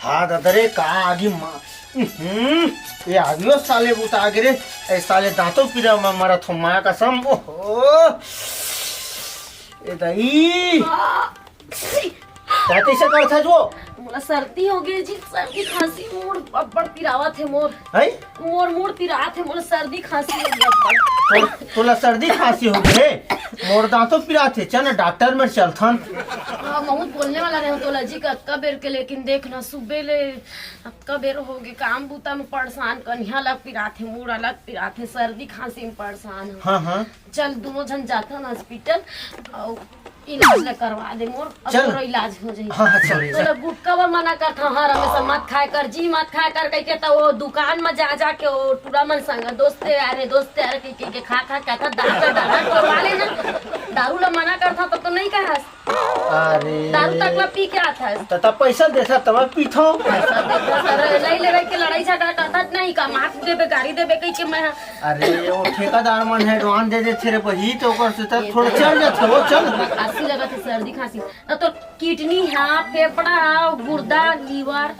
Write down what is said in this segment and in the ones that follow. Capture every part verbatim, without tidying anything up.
हाँ दादा रे, का आगी मा-, हम्म, ये आगियो साले बुता गे रे। ए साले दांतों पीरा म मरत हो, माँ कसम। ओहो, ए दाई। का तइसे करथस वो? मोला सर्दी हो गे जी, सर्दी खांसी, मूड़ अब्बड़ पिरावत हे मोर। हैं? मोर मूड़ पिरात हे, मोला सर्दी खांसी हो गे अब्बड़। तो, तोला सर्दी खांसी हो गे? मोर दांतों पिरात हे, चल ना डॉक्टर मेर चलथन। हाँ, महूँ बोलने वाला रहे तोला जी, कतका बेर के, लेकिन देख ना, सुबह ले अतका बेर हो गे, काम बूता में परेशान, कनिहा अलग पिरात हे, मूड़ अलग पिरात हे, सर्दी खांसी में परेशान हूँ। हाँ, हाँ। चल, दोनों झन जाथन हॉस्पिटल, अउ इलाज ला करवा दे मोर, अब चल। तोरो इलाज हो जाई। हाँ, हाँ, चल, तोला चल। गुटखा बर मना करत हंव, हर हमेशा मत खाए कर जी, मत खाए कर कहिके, त वो दुकान में जा, जा के वो टूरा मन संग, दोस्त यार हे, दोस्त यार कहिके, के खा, खा के आता, दारू का दाना टोरवा लेना। दारू ला मना करत हंव, तब तो नहीं कहस। अरे। दारू तक ला पी के आथस। त, त पैसा देथस, तब पीथंव। पैसा देथस, अरे, लई लेवे के लड़ाई झगड़ा करथस नहीं का, मार देबे, गारी देबे कहिके मैं। अरे, वो ठेकेदार मन advance दे देथे रे बही, त ओकर से त थोड़ा चल जाथे, वो चल। खांसी लगत हे, सर्दी खांसी। त तोर किडनी हा, फेफड़ा हा, गुर्दा, लिवर,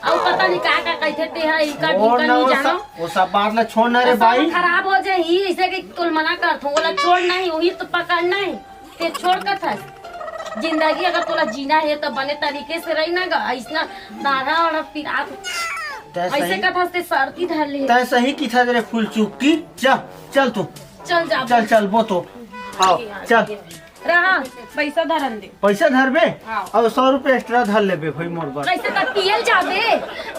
अउ पता नहीं का का कहिथे ते हा, इका छोड़ ढीका ना, नहीं वो जानो। सब, वो सब बात ला छोड़ ना रे भाई। खराब हो जाही, इसे कि तोला मना करथंव, ओला छोड़ नहीं, वही तो पकड़ नहीं। ते छोड़ कथस। जिंदगी अगर तोला जीना हे त बने तरीके से रही ना गा, अइसना दाढ़ा वाढ़ा पिरात। तै अइसे सही, कथस ते सर्दी धर ले। तै सही किथस रे फूल चुक्की। चल, चल तू। चल जा। चल, चल, बो तो। हाँ, चल। रहा, पैसा धरन दे। पैसा धरबे? हाँ। अब सौ रुपया extra धर लेबे भाई मोर बर। कैसे त पियल जाबे?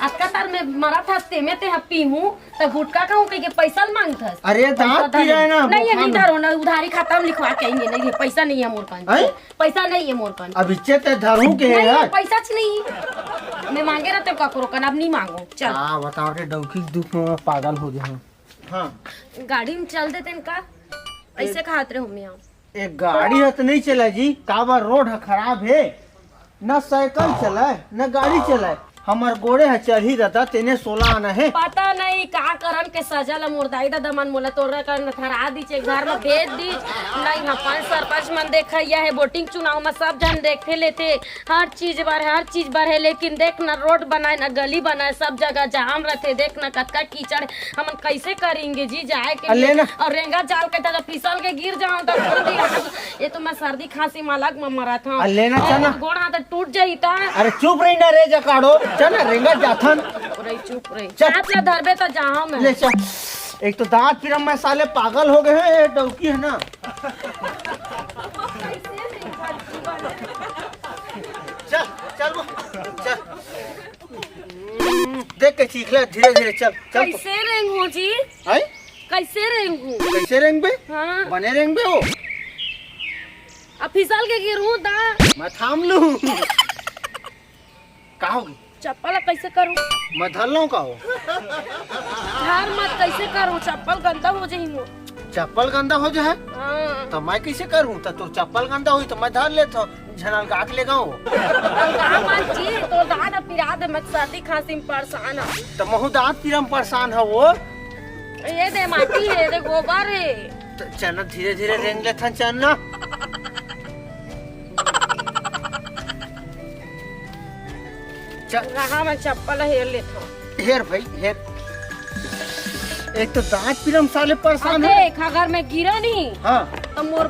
अतका तार में मरत हस ते में ते ह पीहूं। त गुटखा खाहूं कहिके पैसा ल मांगथस? अरे, पैसा दांत धर। पिराए ना, नहीं, ये बोखा नहीं में। धरो ना, उधारी खाता में लिखवा के आएंगे। नहीं, ये पैसा नहीं है मोर कन। हैं? पैसा नहीं है मोर कन। अब इच्चे ते धरहूं के नहीं, यार? पैसा च नहीं। मैं मांगे रहते ककरो कन, अब नहीं मांगो। चल। का बताओ रे, डौकी के दुख में मैं पागल हो गया हूँ। हाँ। गाड़ी में चल देते न का? ऐसे खात रहे हो मैं। ए गाड़ी ह त नहीं चलय जी, काबर रोड ह खराब हे, न साइकिल चलय, न गाड़ी चलय। हमर गोड़े ह चलही दादा, तेने सोला आना हे। पता नहीं का करन के सजा ल मोर दाई ददा मन मोला तोरा कर थरा दीच, घर म भेज दीच। नहीं, हम पंच सरपंच मन देखइया हे, वोटिंग चुनाव म सब झन देखे लेथे, हर चीज बर हे, हर चीज बर हे, लेकिन देख न रोड बनाए, न गली बनाए, सब जगह जाम रथे। देख न कतका कीचड़, हमन कैसे करेंगे जी जाए के अ, लिए? लेना। और रेंगा जाल के त फिसल के गिर जाओ त कौन दिया? ये तो मैं सर्दी खांसी में अलग में मरत हूँ। अ, लेना और चना। गोड़ हाथ टूट जाई त। अरे चुप रही ना रे जकाड़ो, चल ना रेंगा जाथन। चुप रही, चुप रही। चल। हाथ ला धरबे त जाओ मैं। ले चल। एक तो दांत पिरम में साले पागल हो गए हैं, ये डौकी है ना। चल, चल वो, चल। देख के सीख ले, धीरे धीरे चल, चल तो। कैसे रेंगू जी? हैं? कैसे रेंगू? कैसे रेंगबे? हाँ। बने रेंगबे हो। अब फिसल के गिरू दा। मैं थाम लूं। का होगे? चप्पल कैसे करूं? मैं धर लूं का हो? धर मत, कैसे करूं? चप्पल गंदा हो जाही मोर। चप्पल गंदा हो जाए? हाँ। त मैं कैसे करूं? त तोर चप्पल गंदा होही त मैं धर लेथंव। झन अलगा के ले गाँव। अलगा मत जी, तोर दांत पिरा दे, मैं सर्दी खांसी में परेशान हूँ। त महू दांत पीरा में परेशान हव वो। ये दे माटी हे, ये दे गोबर हे। त चल ना, धीरे धीरे रेंग लेथन, चल ना। चल। रहा, मैं चप्पल हेर लेथंव। हेर भाई, हेर। एक तो दांत पीरा में साले परेशान अब हे। देख, अगर मैं गिरा नहीं, हाँ। त मोर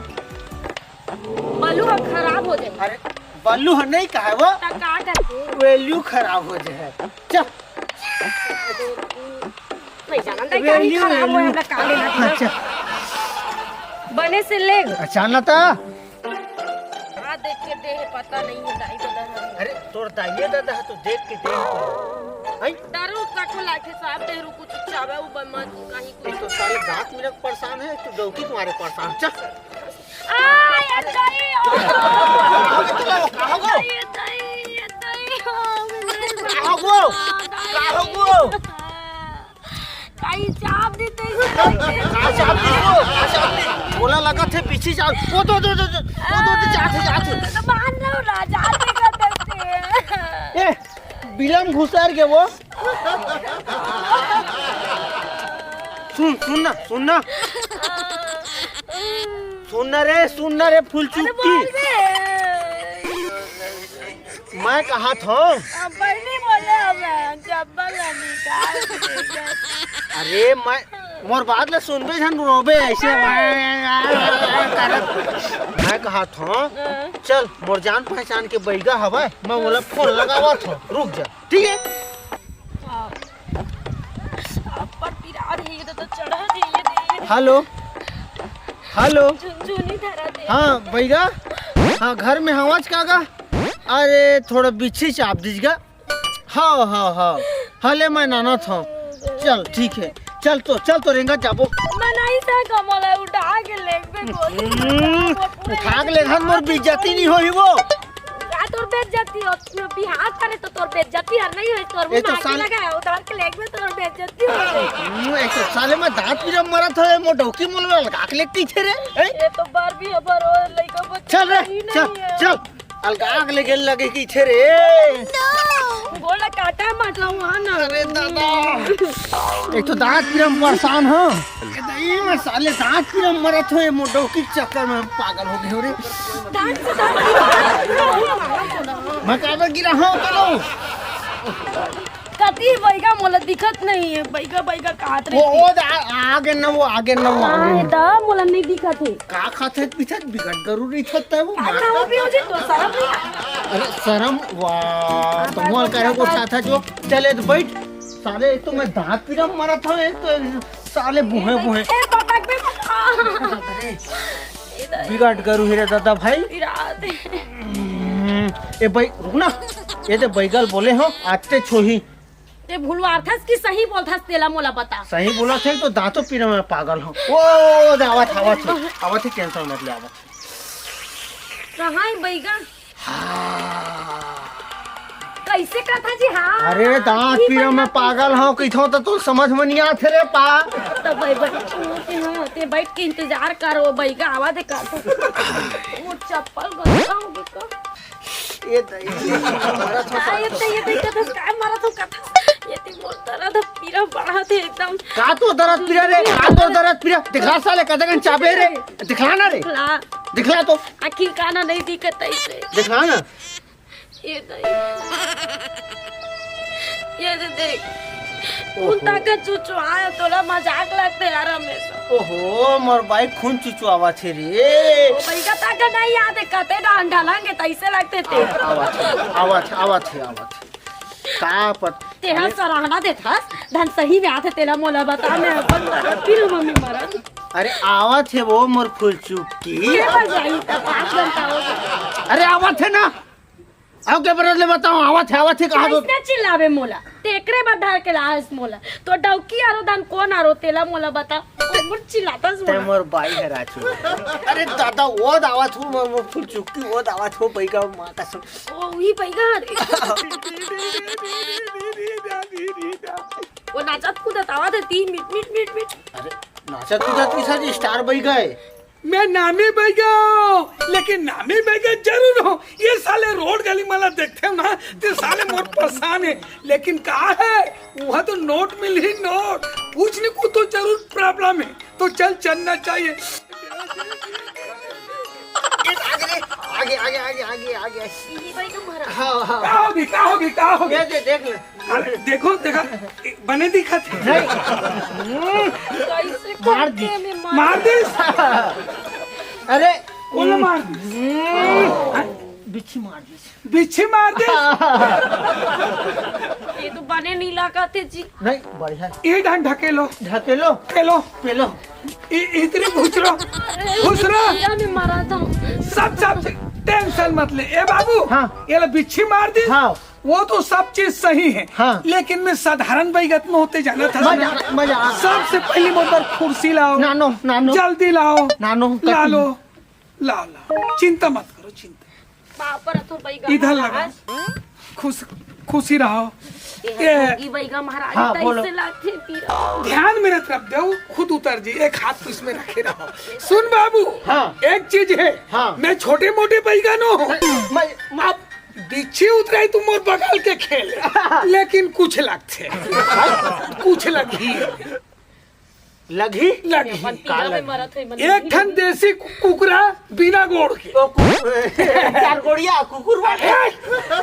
बलू ह खराब हो जाही। अरे, बलू ह नहीं कहे वो। त का करथे? वेल्यू खराब हो जाए। चल। नहीं जाना, नहीं, वेल्यू, खराब हो, वेल्यू। हमरा का लेना देना। अच्छा। बने से ले। अच्छा ना त। का देख के दे हे, पता नहीं है, दाई ददा हर। अरे, तोर दाई ददा ह, तू देख के दे हे तो। हैं? दारू का को लाखे साहब, देहरू कुछ चावे, उ बमा कहीं कुछ। एक तो साले दांत मिला के परेशान हे, तू डौकी के मारे परेशान। चल। आ, ये दाई, ओ। का हो गो? ये दाई, ये दाई, ओ, का हो गो? दाई। का हो गो? काई चाप देते हैं। का चाप दी वो? का चाप दी? बोला लगा थे पीछे चाप। वो दो, दो, दो, दो, वो दो, दो, जाते, जाते। तो मान रहा हूँ ना, जाते का करते हैं। ए, बिलम घुसर के वो। सुन, सुन ना, सुन ना। सुन ना रे, सुन ना रे, फूल अरे चुक्की। बोल बे। मैं कहा था। अब बहनी बोले, चप्पल ला निकाल दे। अरे मैं, मोर बात ला सुनबे झन, रोबे ऐसे करत। मैं कहत हूँ, चल मोर जान पहचान के बैगा हवय, मैं ओला फोन लगावत हूँ, रुक जा, ठीक है? हाँ। ऊपर पिरात हे, ये तो, तो चढ़ा दे, ये दे, ये दे। Hello, hello. झुनझुनी धरा दे। हाँ बैगा, हाँ घर में हवच का गा? अरे थोड़ा बिच्छी चाप दीज गा। हाँ हाँ हाँ, हले मैं नानत हूँ। चल ठीक है, चल तो, चल तो रेंगा जाबो। मनाई से कमला उठा के लेगबे गोदी में। हम्म, उठा के लेगन, मोर बेइज्जती नहीं होही वो। का तोर बेइज्जती हो? बिहार करे तो तोर बेइज्जती हर नहीं होही, तोर ए तो मुंह आगे साल- लगा है, उतार के लेगबे तोर बेइज्जती हो जाए। हम्म, एक तो साले मैं दांत पीरा मरत है, मो डौकी मोल में लगा के लेगती थे रे। ए? ये तो बार भी हमारो लइका बच्चा चल रे, ही नहीं चल, है। चल। अलगा के लेगे लगे की थे रे। गोला काटा मत लो वहाँ ना। अरे दादा, एक तो दांत पीरा में परेशान हो। ये दही में साले दांत पीरा में मरत हो, ये मो डौकी के चक्कर में पागल हो गए हो रे। दांत से दांत पीरा। मैं काबर गिरा हूँ, चलो। कती बैगा मोला दिखत नहीं है, बैगा, बैगा कहत वो, रही। वो दा-, आगे न वो, आगे न वो, हाँ, आगे न। दा, मोला नहीं दिखत है। का खात है पीछे बिगड़ गरू रही था तब वो का मारता खाओ पियो जी, तो शरम नहीं। अरे शरम, वाह, तो मोल करे को साथ है जो, चले तो बैठ। साले एक तो मैं दांत पीरा मरत हूँ, एक तो साले बुहे बुहे। ए, पटक बे, पटक। अरे, बिगड़ गरू ही रे दादा भाई। पिरा दे। हम्म, ए भाई, रुक ना। ये तो बैगल बोले हो, आते छोही। ते भुलवारथस कि सही बोलथस, तेला मोला बता। सही बोला थे तो दांतों पीरा में पागल हो। ओ, दे आवत, आवत है, आवत है, टेंशन मत ले, आवत। कहाँ है बैगा? हाँ। कैसे कथा जी? हाँ। अरे, दांत ई पीरा में बैगा पागल हो, किथो तो तू समझ में नहीं आथे रे पा। तो भाई, भाई, तू के हाँ, ते बैठ के इंतजार करो, बैगा आवा दे का। वो चप्पल गंदा हो गया का? ये दही, मारा था। का ये दही, ये दही कथा, का मारा था कथा? ये ती मोर दर्द पीरा बढ़ा थे एकदम। का तो दर्द पीरा रे? का तो दर्द पीरा? दिखला साले, कते कन चाबे रे? दिखला ना रे। दिखला। दिखला तो। आखिर का ना नहीं दिखत ऐसे। दिखला ना। ये दही। ये दे देख। ओहो। उन ताकत चुचुआए तोला मजाक लगते यार हमेशा। ओहो, मोर बाई खून चुचुआवा छे रे। ओ भाई का ताकत नहीं याद है, कते डांड डालेंगे तैसे लगते थे। आवा छे, आवा छे, आवा छे, आवा छे। का पत-, तेरा अरे। सराहना देथस, धन सही में आथे तेला मोला बता, मैं अपन मरत फिर मम्मी मरत। अरे आवा छे वो मोर फुलचुकी। ये बजाई त पाँच घंटा हो गया। अरे आवा छे ना। अब के बरस ले बताओ, आवत है, आवत है, कहाँ दो? कैसे चिल्लावे मोला? तेकरे बर धर के लास मोला। तो डौकी आरो दान कौन आरो तेला मोला बता। मोर चिल्लाता तै सुना। मोर बाई है राजू। अरे दादा, वो दावत हूँ, मोर, मोर फुलचुकी, वो दावत हो, बैगा माँ कसम। ओ, वही बैगा रे। वो नाचत कूदत आवत है, तीन मिनट, मिनट, मिनट, मिनट। अरे, नाचत कूदत की सारी स्टार बैगा है। मैं नामी बैगा हूँ, लेकिन नामी बैगा जरूर हूँ। ये साले रोड गली मला देखते हो ना, तो साले मोर परेशान है। लेकिन कहा है, वहाँ तो नोट मिल ही नोट। कुछ न कुछ तो जरूर प्रॉब्लम है। तो चल, चलना चाहिए। ये आगे रे, आगे, आगे, आगे, आगे, आगे। ये भाई तुम्हारा। हाँ, हाँ। का होगी, का होगी, का होगी? ये दे, देख ले। अरे, देखो, देखा, बने दिखत है। नहीं। कैसे मार दी। करते में मार मार दे। अरे। कोन मार दी? हम्म। बिच्छी मार दी। बिच्छी मार दे। ये तो बने नहीं लगा थे जी। नहीं, बढ़िया। ये ढंग ढकेलो। ढकेलो। पेलो। पेलो। इ-, इतनी घुसरो। अरे, घुसरो। ये में मारा था। सब, सब टेंशन मत ले। ए बाबू, हाँ। ये ला बिच्छी मार दी। हाँ। वो तो सब चीज सही है, हाँ। लेकिन मैं साधारण बैगत में होते जाना था। मजा, मजा। सबसे पहले मोर बर कुर्सी लाओ। नानो, नानो। जल्दी लाओ। नानो, ला कति? लो, लाओ, लाओ। चिंता मत करो, चिंता। बाप रे, तो बैगा इधर लगा। महाराज। खुश, खुशी रहो। ये ये है, बैगा महाराज, हाँ, तो बोलो। इससे लाते पी रहो। ध्यान मेरे तरफ दो, खुद उतर जी, एक हाथ तो इसमें रखे रहो। सुन बाबू, हाँ। एक चीज है, हाँ। मैं छोटे मोटे बैगा नो हूँ। मैं, मैं आप बिच्छी उतराई तू मोर बगल के खेल, लेकिन कुछ लगथे, कुछ लगही। लगही? लगही। अपन पीला में मरत होई, मन एक ठन देसी कु-, कुकरा बिना गोड़ के। ओ, कु-, चार गोड़िया कुकुर वाले। ए,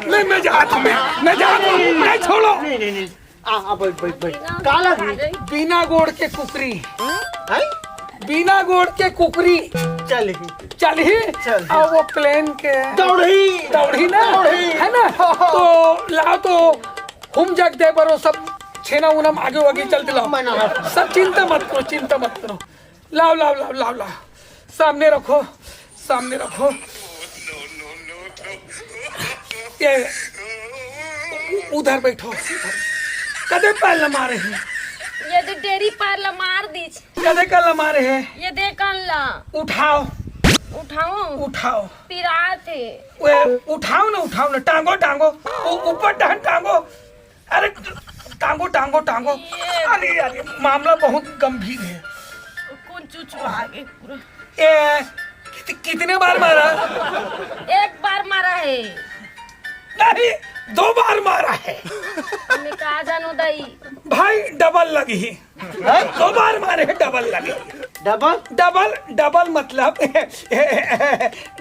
नहीं, मैं जात हूँ, मैं, मैं जात हूँ, नहीं, छोड़ो। नहीं, नहीं, नहीं। आ, आ, बैठ, बैठ, बैठ। का लगही? बिना गोड़ के कुकरी। हैं? बिना गोड़ के कुकरी। चलही। चलही? चलही। आ, वो प्लेन के। दौड़ही। दौड़ही ना? दौड़ही। है ना? तो लाओ तो हम जग दे बरो सब छेना उना आगे वागे चल दिलाओ। मैं ना। सब चिंता मत करो, चिंता मत करो। लाओ, लाओ, लाओ, लाओ, लाओ। सामने रखो, सामने रखो। ये उ-, उधर बैठो। कदे पैर लमारे हैं? ये दे डेरी पैर लमार दीच। कदे का लमारे हैं? ये दे कान ला। उठाओ। उठाओ। उठाओ। पिरात है। वे उठाओ ना, उठाओ ना, टांगो, टांगो। उ-, ऊपर डहन टांगो। अरे, टांगो, टांगो, टांगो। ये अरे, अरे, मामला बहुत गंभीर है। कौन चुचवा आगे पूरा? ए, कित-, कितने बार मारा? एक बार मारा है। नहीं, दो बार मारा है। हमें कहा जानो दाई? भाई, डबल लगही। हैं? दो बार मारे हैं, डबल लगही। डबल? डबल, डबल मतलब,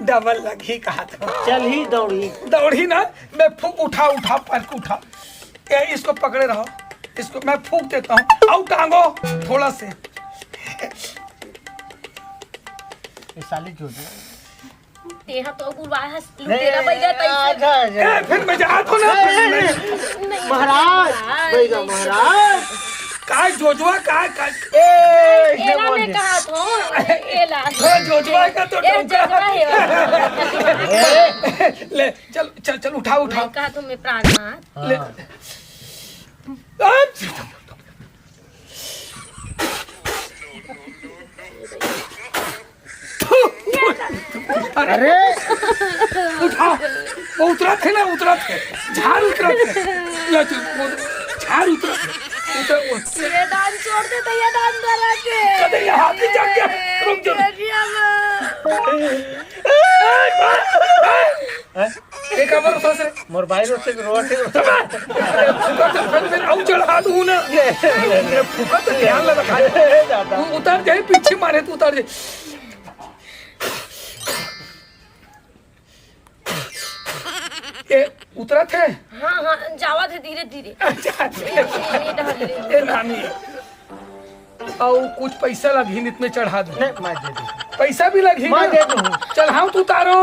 डबल लगही कहा था। चलही, दौड़ही। दौड़ही ना, मैं फूंक, उठा, उठा, पर उठा। ए, इसको पकड़े रहो, इसको मैं फूंक देता हूँ। आओ टांगो थोड़ा से। ये साले जो जो। तेहा तो गुलवा हस नहीं, लुटेरा बैठा तैसे। आजा, आजा। ए, फिर मैं जात हूँ ना। नहीं, नहीं, नहीं। नहीं, महाराज, महाराज, बैगा नहीं। महाराज। काय जोजवा, काय, काय? ए, ये एला बोल में दे। कहा तो, एला। ए, जोजवा का तो ए, डौका। जोजवा है वो। ले, चल, चल, चल, उठा, उठा। मैं कहा तो मैं प्राण मार। ले। हाँ। अरे, अरे। उठा, वो उतरत है ना, उतरत है, झार उतरत है। ले तू, वो झार उतरत है। उतर, उतर। ये दान छोड़ दे तो ये दान धरा के। कदे यहाँ पे जाके रुक जा। ये दिया मैं। ए, ए, ए। हैं? ये का बोल सोच रे? मोर बाई रोज से रोट है। अरे, फुका तो फिर, फिर आऊ चढ़ा दूँ ना। ले, ले, ले। फुका तो ध्यान लगा खा। ले, दादा। तू उतर जाए, पीछे मारे, तू उतर जाए। ये उतरत है? हाँ, हाँ, जावत है धीरे, धीरे। अच्छा, अच्छा। ये, ये, ये डाल ले। ये नानी। अउ कुछ पैसा लगही, नित में चढ़ा दूँ। नहीं, मैं दे दूँ। पैसा भी लगही मैं ना? दे दूँ। चढ़ाऊँ तो उतारो।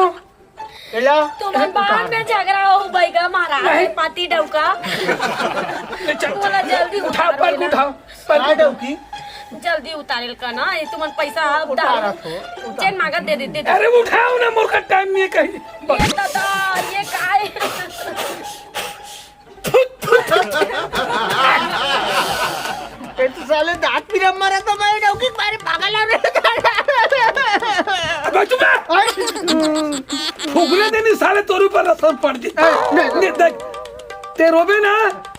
एला? तुमन बाद में झगड़ा हो बैगा महाराज, नहीं। पाती डौका। ले चल, बोला जल्दी उठा, उतारो पर एला। उठा, पर हाँ, उठा। डौकी। जल्दी उतारेल का ना, ये तुमन पैसा अब उतारा डालो। थो, उतारा। जेन मांगा दे देते। अरे उठाओ ना, मोर का टाइम नहीं है कहीं। ये दादा, ये काय? ये तो साले दांत पिरा मारा तो मैं डौकी मारे पागल हो रहे। अबे चुप रह। फुकरे दे नहीं साले तोर ऊपर असर पड़ जाए। ए, नहीं, नहीं। नहीं, देख, ते रोबे ना,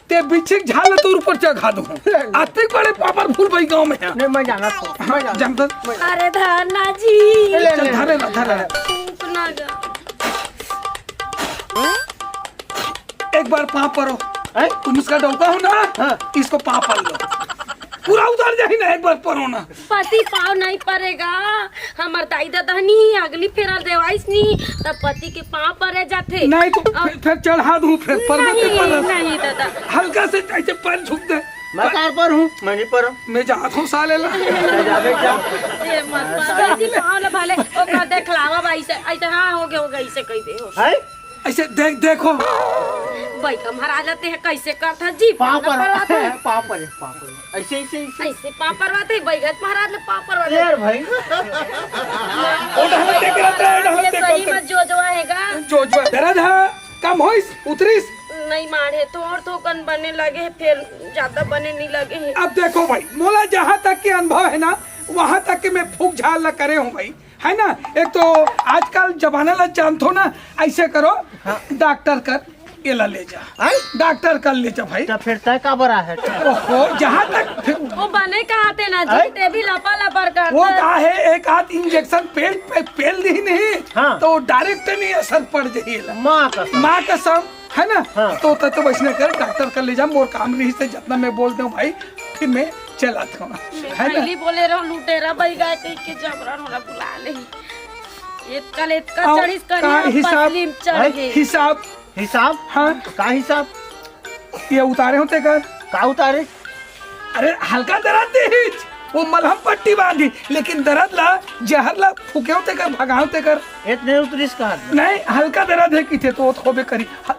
ते बिच्छी के झाल तोर ऊपर चढ़ा दूँ। नहीं, नहीं। अतिक बड़े पावरफुल भाई गांव में है। नहीं, मैं जाना था, मैं जाना। जानता? मैं अरे धन्ना जी। ले, ले, चल, ले। धरे ना, धरे ना। फूकना जा। एक बार पाँव परो। हैं? तुम इसका डौका हो ना? हाँ। इसको पाँव पर लो। पूरा उतार जाए ना, एक बार परो ना। पति पाँव नहीं परेगा। हमर दाई ददा नी अगली फेरा देवाइस नी, तब पति के पाँव परे जाथे। नहीं तो अब फिर, फिर चढ़ा दूँ, फिर पर नहीं, पर नहीं दादा। हल्का से ऐसे पैर झुक दे। मैं कार पर हूँ, मैं नहीं पर हूँ। मैं जात हूँ साले ला। मैं जाबे क्या? ये मत मार, ऐसे पाँव ला भले ओकरा देखलावा भाई से, ऐसे हाँ हो गया, हो गया, ऐसे कह दे हो। हैं? ऐसे देख, देखो। बैठा महाराज ला ते कैसे करथा जी? पाँव पाँव पर परवाथे। पाँव पर, पाँव पर। ऐसे, ऐसे, ऐसे। ऐसे पाँव परवाथे, बैगत महाराज ला पाँव परवाथे। यार भाई। ओ ढंग देख रहा था, ओ ढंग ये देख रहा सही था। में जोजवा हेगा। जोजवा। दर्द है, कम होइस, उतरिस? नहीं माढ़े, थोड़ थोकन बने लगे हे, फिर ज्यादा बने नहीं लगे हे। अब देखो भाई, मोला जहाँ तक के अनुभव है ना, वहाँ तक के मैं फूक झाल ला करे हूँ भाई। है ना? एक तो आजकल जमाना ला जानथो ना, ऐसे करो, हाँ। डॉक्टर कर, एला ले जा। हैं? डॉक्टर कर ले जा भाई। तो फिर तय काबर आहे? ओहो, जहाँ तक फिर वो बने कहा थे ना जी, हैं? ते भी लपा लपर करता। वो कहा है, एक आध इंजेक्शन पेल, पे, पेल दी नहीं, हाँ। तो डायरेक्ट नहीं असर पड़ जाइए। माँ कसम। माँ कसम, है ना? हाँ। तो तय तो वैसने कर, डॉक्टर कर ले जा, मोर काम रही से जितना मैं बोल दूँ भाई, फिर मैं चलत हूँ, मैं है ना? पहली बोले रहो लुटेरा बैगा कह के जबरन ओला बुला ले। एतका ले एतका अउ चढ़िस का करिया हिसाब? पसली में चढ़ भाई, गे। हिसाब? हिसाब? हाँ। का हिसाब? ये उतारे हो तेकर? का उतारे? अरे हल्का दर्द देहिच, वो मलहम पट्टी बांधी, लेकिन दर्द ला, जहर ला फूके हो तेकर, भगाओ तेकर। एतने उतरिस का? नहीं, हल्का दर्द है किथे तो होबे करी। ह-,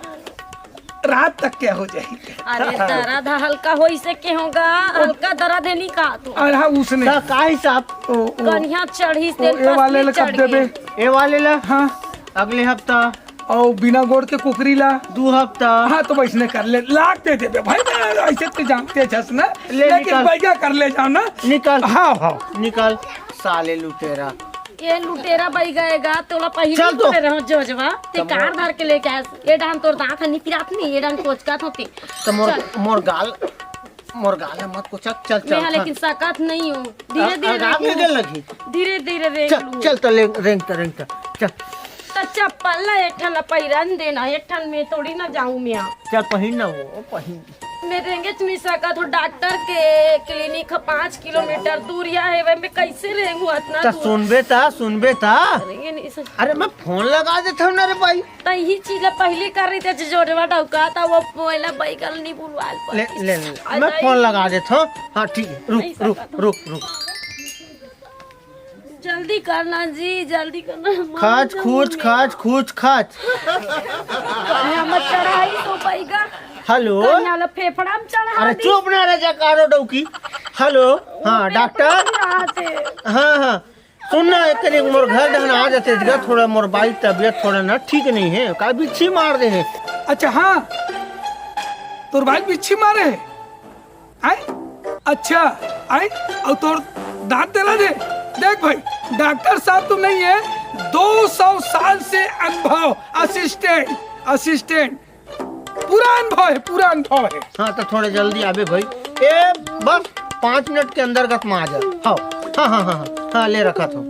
रात तक क्या हो जाही? अरे दर्द ह हल्का होइसे के होगा, हल्का दर्द है नहीं का तू? अरे हाँ, उसने। का, का हिसाब? ओ, ओ, कनिया चढ़ी ओ, से ए वाले पसली ला कब चढ़ देबे? गई। ए वाले ला? हाँ। अगले हफ्ता। और बिना गोड़ के कुकरी ला? दू हफ्ता। हाँ, तो वैसने कर ले, लाख दे देबे भाई, मैं ऐसे तो जानते छस ना, ले लेकिन निकाल। बैगा कर ले जाओ ना। निकाल। हाँ, हाँ। निकाल, साले लुटेरा। ये लुटेरा बैगा एगा, तोला पहली चल तो। बोले रहो जोजवा, ते तब कार धर के लेके आस। ये डान तोर दांत ह निपिरात नहीं, ये डान कोचकात होती। तो मोर, चल। मोर गाल, मोर गाल है मत कोचक, चल, चल, मैं हाँ, हाँ। लेकिन सकत नहीं हूँ। धीरे, आ, धीरे आ, आगे रेंगू। के लगी। धीरे, धीरे रेंग चल, लूँ। चल, तो ले, रेंग, रेंग, चल। तो चप्पल ला एक ठन ला पहिरन देना, एक ठन में थोड़ी ना जाऊँ मैं। चल, पहिन ना वो, पहिन। मैं रेंगेच नहीं सकत हूँ, डॉक्टर के क्लिनिक ह पाँच किलोमीटर दूरिया है, वे मैं कैसे रेंगू इतना त दूर? सुनबे त, सुनबे त। रेंगे नहीं सक- अरे, मैं फोन लगा देता हूँ ना रे भाई। त यही चीज ला पहली कर रही थी, जोजवा डौका था, वो पहला बैगल नहीं बुलवा ले, ले, ले। मैं फोन लगा देता हूँ। हाँ, ठीक है, रुक, नहीं रुक, सकत हूँ। रुक, रुक। जल्दी करना जी, जल्दी करना। खाच खुच, खाच खुच, खाच। कन्या मत चढ़ाई तो बैगा। हेलो। कन्या ला फेफड़ा में चढ़ा अरे दी। चुप ना रह जा, कारो डौकी। हेलो। हाँ, डॉक्टर। हाँ, हाँ। सुन ना, एक करीब मोर घर डहन आ जाते जगह, थोड़ा मोर बाई तबीयत थोड़ा ना ठीक नहीं है, का बिच्छी मार दे है। अच्छा, हाँ, तोर बाई बिच्छी मारे है? आय? अच्छा, आय? और तोर दांत दर्द है? देख भाई, डॉक्टर साहब तो नहीं है, दो सौ साल से अनुभव, असिस्टेंट, असिस्टेंट, पूरा अनुभव है, पूरा अनुभव है। हाँ, तो थोड़ा जल्दी आबे भाई। ए, बस पाँच मिनट के अंदर गत में आ जा। हाँ, हाँ, हाँ, हाँ, हाँ, हाँ, ले रखा था।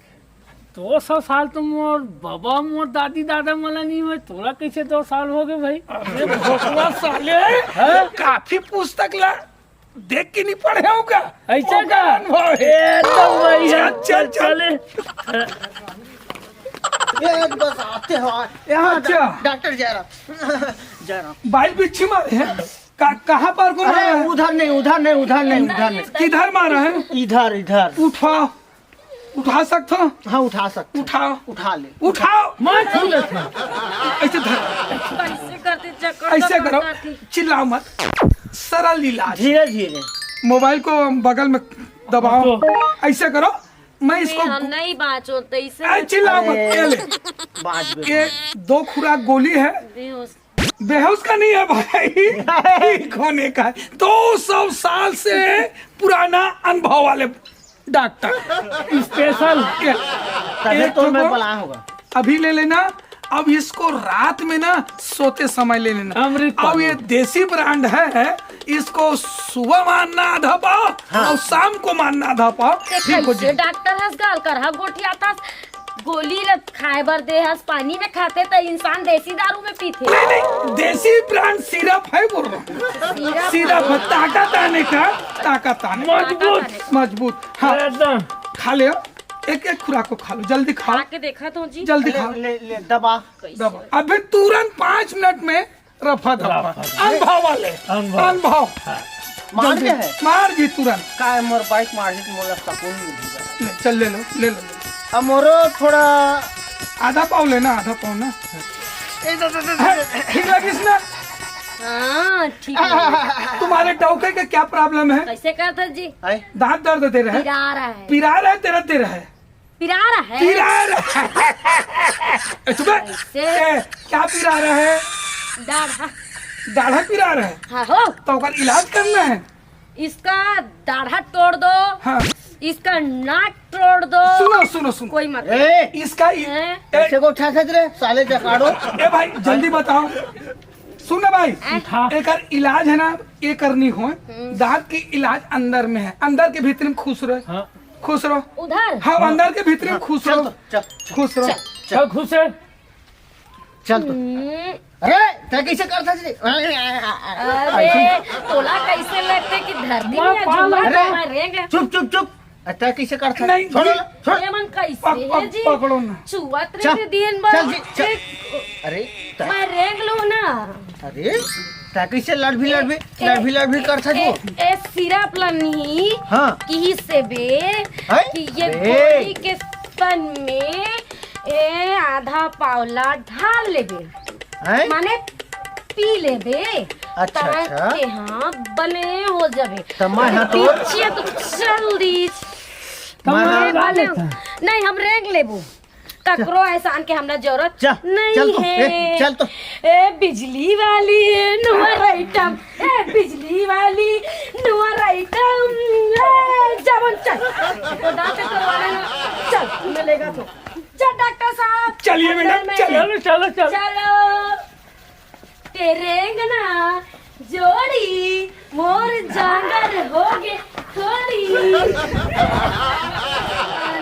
दो सौ साल तो मोर बाबा, मोर दादी, दादा मला नहीं हुए, तोला कैसे दो साल हो गए भाई? अरे भोकवा साले, हाँ? काफी पुस्तक ला देख के नहीं पढ़े होगा। ऐसा का? अनुभव है। ए, तो वही है। चल, चल, चल। चले। ये बस आते हो। यहाँ अच्छा। डॉ-, डॉक्टर जयराम। जयराम। बाइक बिच्छी मारे है। का-, कहाँ पर को अरे, मारा है? उधर नहीं, उधर नहीं, उधर नहीं, उधर नहीं। किधर मारा है? इधर, इधर। उठा। उठा सकथो? हाँ, उठा सकथो। उठाओ। उठा ले। उठाओ। मैं छू लेता हूँ। ऐसे धर। कैसे करते चक्कर ऐसे का करो, पता थी। चिल्लाओ मत। सरल इलाज। धीरे धीरे। मोबाइल को बगल में दबाओ। तो ऐसे करो, मैं इसको नहीं, हम नहीं बाँचो, तो इसे ऐ, चिल्लाओ मत। अरे, ये ले। बाँच गए। ये दो खुराक गोली है। बेहोश। बेहोश का नहीं है भाई, ठीक होने का है। दो सौ साल से पुराना अनुभव वाले डॉक्टर। स्पेशल। ये, तभी एक तो मैं ठोको। बला होगा। अभी ले लेना। अब इसको रात में ना सोते समय ले लेना। अमृत अब ये पानी। देसी ब्रांड है, इसको सुबह मारना आधा पाव हाँ। और शाम को मारना आधा पाव। ठीक हो कैसे जाए। डॉक्टर हस गाल कर हा गोठियाथस, गोली ल खाए बर दे हस, पानी में खाते त इंसान देसी दारू में पीथे। नहीं, नहीं, देसी ब्रांड सिरप है बोल रहा हूँ। सिरप सिरप है, ताकत आने का, ताकत आने का। मजबूत। मजबूत, हाँ। एकदम। खा ले, एक एक खुराक को खा लो, जल्दी खाओ। खा के देखा तो जी। जल्दी ले, खाओ। ले, ले, दबा। कैसे? दबा। अबे तुरंत पाँच मिनट में रफा दफा। रफा दफा। अनुभव वाले। अनुभव। अनुभव। हाँ। मार जल्दी दे है। मार जी तुरंत। काय मोर बाइक मार ही तो मोला सुकून मिल जाए। ले, चल ले लो, ले लो, ले लो। अब मोरो थोड़ा आधा पाव लेना, आधा पाव ना। ए, दे, दे, दे, दे। है, ठीक लगिस ना? हाँ, ठीक है। तुम्हारे डौके का क्या प्रॉब्लम है? कैसे करता जी? आए? दांत दर्द दे रहा है? पिरा रहा है। पिरा रहा है, तेरा दे रहा है? पिरा रहा है। पिरा रहा है। ए, चुप है। कैसे? ए, क्या पिरा रहा है? दाढ़ा। दाढ़ा पिरा रहा है? हाँ हो। तो ओकर इलाज करना है। इसका दाढ़ा तोड़ दो। हाँ। इसका नाक तोड़ दो। सुनो, सुनो, सुनो। कोई मत। ए, इसका इ-, हैं? ए, कैसे को उठा सकते रे, साले जकाड़ो? ए भाई, जल्दी बताओ। सुन ना भाई, हैं? हाँ। एकर इलाज है ना, ये करनी हो। हम्म। दांत की इलाज अंदर में है, अंदर के भीतर में खुश रहे। हाँ। खुश रहो। उधर? हाँ, हाँ। अंदर के भीतर में हाँ, खुश चल रहो। तो, चल, चल। खुश रहो। चल। चल, खुश है। चल तो। हम्म। अरे, तैं कइसे करथस रे? अरे, तोला कइसे लगथे कि धरती में झूमत अरे, मैं रेंग? चुप, चुप, चुप। अरे, तैं कइसे करथस? नहीं, छोड़, नहीं। छोड़। ये मन कइसे पक-, पक-, है जी? पकड़ो ना। चुवत चल, रहिथे दिन भर। चल जी, चल। एक अरे, तैं मैं रेंग लूं ना। अरे, तैं कइसे लड़भी, ए, लड़भी, ए, लड़भी, लड़भी करथस ए, तू? ए, सिरप ला नहीं हाँ। किहिसे बे, हैं? कि ये अरे। गोली के सन में ए आधा पाव ला ढाल लेबे। हैं? माने पी लेबे। अच्छा, ताकि अच्छा। हाँ, बने हो जाबे। त मैं हाँ तो पीछे तो चल दीस। त मैं हाँ। ढाल लेता। नहीं, हम रेंग लेबो। ककरो एहसान के हमरा जरूरत चल, नहीं चल तो, है। ए, चल तो। ए, बिजली वाली, ए, नुअर आइटम। ए, बिजली वाली, नुअर आइटम। ए, जवन चल। तो दांत करवाना है। चल, मैं लेगा तो। चल, डॉक्टर साहब। चलिए, अंदर मैडम, में। चलिए। चलो, चलो, चलो। चलो। तेरेंगना जोड़ी मोर जांगर होगे थोड़ी।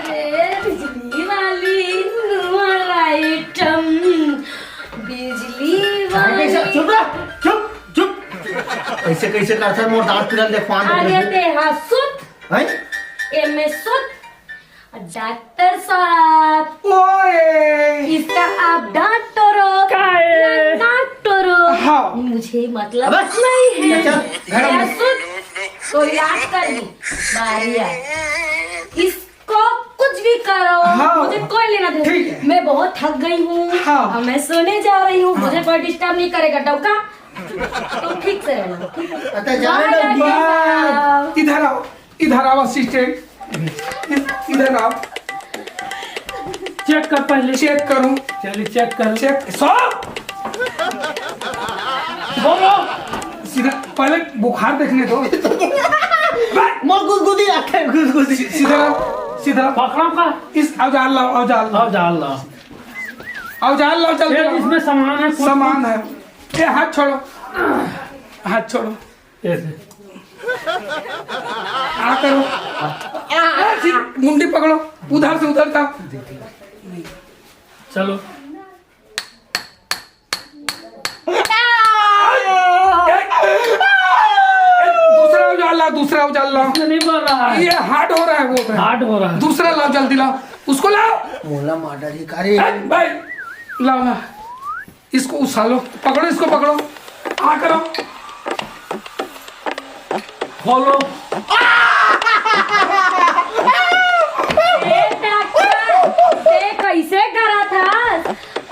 अरे बिजली वाली नुअर आइटम, बिजली वाली। चुप रह, चुप, चुप। कइसे, कइसे करथस मोर दांत पीला ल देखवान दे। अरे ते हा सुत। हैं? एमे सुत। डॉक्टर साहब, ओए! इसका आप डांट टोरो, काहे? या नाक टोरो, हाँ। मुझे मतलब अबे! नहीं है। चल, घर में। या सुन, तो याद कर ली, बारी आए। इसको कुछ भी करो, हाँ। मुझे कोई लेना देना। ठीक है। मैं बहुत थक गई हूँ। हाँ। अब मैं सोने जा रही हूँ, हाँ। मुझे कोई डिस्टर्ब नहीं करेगा। डौका, तुम ठीक से रहना, ठीक है? अच्छा, जाने बाय, दो। डॉक्टर साहब। इधर आओ। इधर आओ असिस्टेंट, इधर आओ। चेक कर पहले। चेक करूं? चलिए चेक कर। चेक, सब। बोलो। सीधा पहले बुखार देखने दो। मोर गुदगुदी आके गुदगुदी। सी-, सीधा रहो, सीधा रहो। पकड़ो का? इस औजार लाओ, औजार लाओ। औजार लाओ। औजार लाओ, जल्दी ये लाओ। इसमें सामान है, कुछ सामान है। ये हाथ छोड़ो, हाथ छोड़ो। ऐसे। आ करो। आ, आ, फिर मुंडी पकड़ो, उधर से उधर जाओ। चलो। दूसरा उजाला, दूसरा उजाला। इसमें नहीं बोल रहा है। ये हार्ड हो रहा है, वो हार्ड हो रहा है। दूसरा लाओ, जल्दी लाओ, उसको लाओ। मोला मार डाली का रे। ए, भाई, लाओ ना। इसको उछालो, पकड़ो, इसको पकड़ो, आ करो, खोलो। ए डॉक्टर, ते कैसे करा था?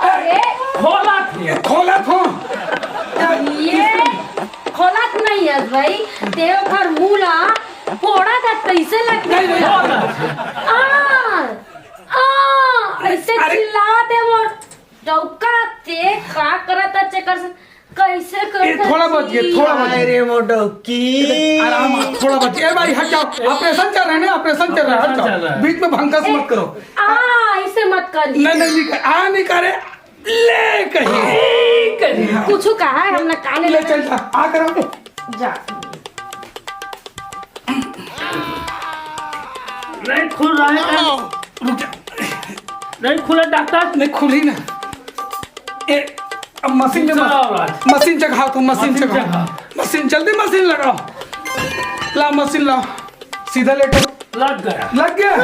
अरे खोला थे। खोला था। ये खोलत नहीं है भाई, ते ओकर मुंह ला फोड़ा था, कैसे लगता नहीं, नहीं, है? खोला। आ, आ, ऐसे अरे। चिल्ला दे मोर डौका, ते का करत है चेकर से? कैसे ये करत थोड़ा है बहुत, ये जी? थोड़ा बहुत। अरे मोर डौकी। आराम, थोड़ा बहुत। ए भाई, हट जाओ। ऑपरेशन चल रहा है ना, ऑपरेशन चल रहा है, हट ऑपरेशन चल रहा जाओ। है। बीच में भंकस ए, मत करो। आ, ऐसे मत कर। नहीं, नहीं, नहीं कर, आ, नहीं करे। ले कहीं। ए, कहीं। कुछ कहा है, हमने काले ले में चल जा, आ करो। जा। नहीं खुल रहा है। रुक जा। नहीं खुला डॉक्टर। नहीं खुली ना। ए, अब मशीन में चलाओ मत-, आज। मशीन चघाओ तुम, मशीन मशीन चघाओ। चघाओ। मशीन, जल्दी मशीन लगाओ। लाओ मशीन लाओ। सीधा लेटो। लग गया। लग गया?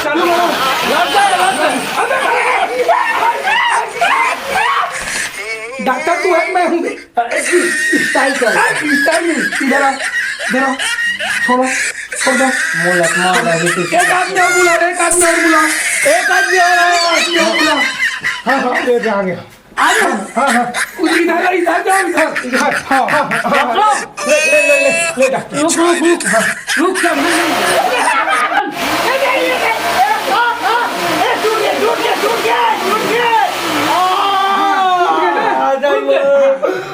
चालू करो। लग गया, लग गया। अबे! डॉक्टर तू है, मैं हूँ। स्टाइल कर। स्टाइल नहीं। इधर आ, इधर आ। छोड़ो, छोड़ दो। मुलक मार अभी तू। एक आदमी और बुला, एक आदमी और बुला। एक आदमी और आया, आदमी और बुला। हाँ, हाँ, ये आ गया। आ जाओ। हाँ, हाँ। इधर, इधर जाओ, इधर। इधर। हाँ, हाँ, हाँ, हाँ। ले, ले, ले, ले, ले, डॉक्टर। रुक, रुक, रुक। हाँ। रुक जा, रुक जा।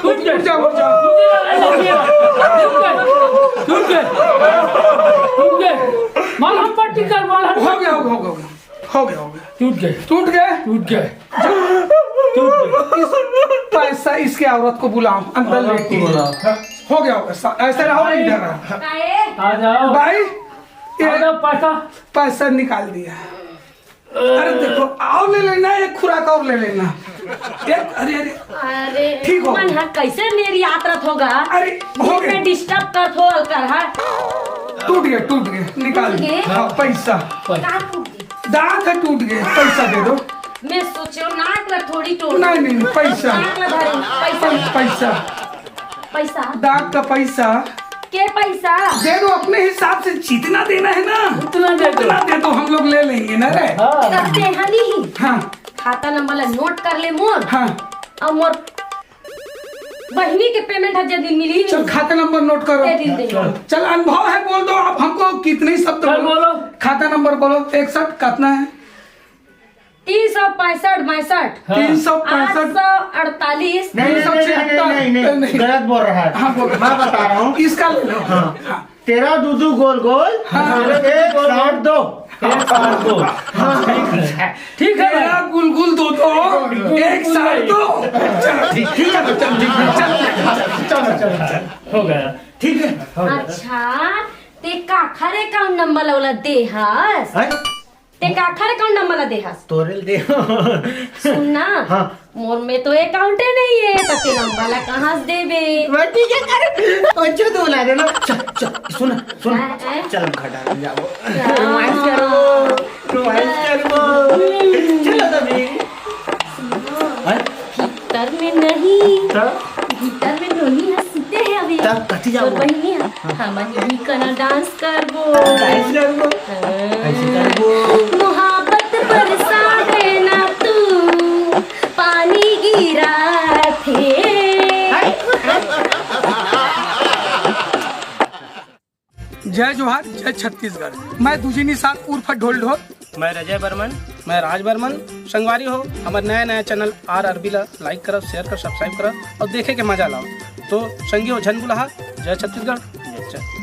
उठ जा, उठ जा। उठ जा। मलहम पट्टी कर, मलहम। हो गया, हो गया, हो गया, हो गया। हो गया, हो गया। टूट गए। टूट गए? टूट गए। टूट गए। इस पैसा इसके औरत को बुलाओ, अंदर औरत को लेटी है। बुलाओ। हो गया, हो गया। सा-, ऐसे रहो, नहीं डर रहा। आ जाओ। भाई, ये आ जाओ, पैसा। पैसा निकाल दिया। अरे देखो, और ले लेना, एक खुराक और ले लेना। एक, अरे, अरे, अरे, ठीक हो। मन ह कैसे मेरी आत रत होगा? अरे, हो गए। मैं डिस्टर्ब कर थो अलकर हा। टूट गए, टूट गए, निकाल। टूट गए? हाँ, पैसा। का टूट गए? दांत है टूट गए, पैसा दे दो। मैं सोचो नाक ला थोड़ी टूट। नहीं, नहीं, नहीं, पैसा। नाक ला धरे, पैसा। पैसा। पैसा? दांत का पैसा। के पैसा? दे दो, अपने हिसाब से जितना देना है ना, उतना दे दो। उतना दे दो, हम लोग ले लेंगे ना रे। हाँ। तब ते हनी ही। हाँ। खाता नंबर ला नोट कर ले मोर। हाँ। और मोर बहिनी के पेमेंट ह जे दिन मिली चल, खाता नंबर नोट करो। दे दिन दे। चल, अनुभव है, बोल दो आप हमको, कितने ही शब्द चल, बोलो। बोलो। खाता नंबर बोलो, एक साथ कितना है? तीन सौ पैंसठ, बासठ। हाँ। तीन सौ पैंसठ। आठ सौ अड़तालीस। नहीं, नहीं, नहीं, नहीं, नहीं, नहीं, नहीं, नहीं। गलत बोल रहा है। हाँ, बोलो। मैं बता रहा हूँ। इसका ले लो। हाँ। हाँ। तेरा दू दू गोल गोल, हाँ। एक साठ दो। एक साठ दो। हाँ, ठीक है। ठीक है भाई। तेरा गुलगुल दो दो, एक साठ दो। चलो, ठीक, ठीक है, चलो, ठीक है, चलो, चलो, चलो। हो गया। ठीक है। हो गया। अच्छा, ते काखर अकाउंट नंबर ला ओला दे हस? हैं? ते काखर अकाउंट नंबर ला दे हस? तोरे ल दे। सुन ना, हाँ। मोर में तो अकाउंटे नहीं है, त ते नंबर ला कहाँ से देबे? बस ठीक है, अरे, अच्छा तो ला देना। चल, चल, सुन, सुन। हाँ, हाँ। चल, हम खटारा जाबो। हाँ। रोमांस करबो, रोमांस करबो। हम्म। चलो तभी। सुनो, हैं? भीतर में नहीं। त? भीतर में नोनी ह सुते हे अभी। त कथी जाबो? तोर बहिनी ह। हाँ। हमन यही कना डांस करबो। डांस करबो? हाँ। कैसे करबो? मोहब्बत बरसा देना तू, पानी गिरा थे। जय जोहार, जय छत्तीसगढ़। मैं दुजी निषाद उर्फ ढोल ढोल। मैं रजय बर्मन। मैं राज बर्मन। संगवारी हो, हमर नया नया चैनल आर अरबी ला लाइक करव, शेयर करव, सब्सक्राइब करव और देखे के मजा लाव। तो संगी हो झन भुलाहा, जय छत्तीसगढ़, जय छत्तीसगढ़।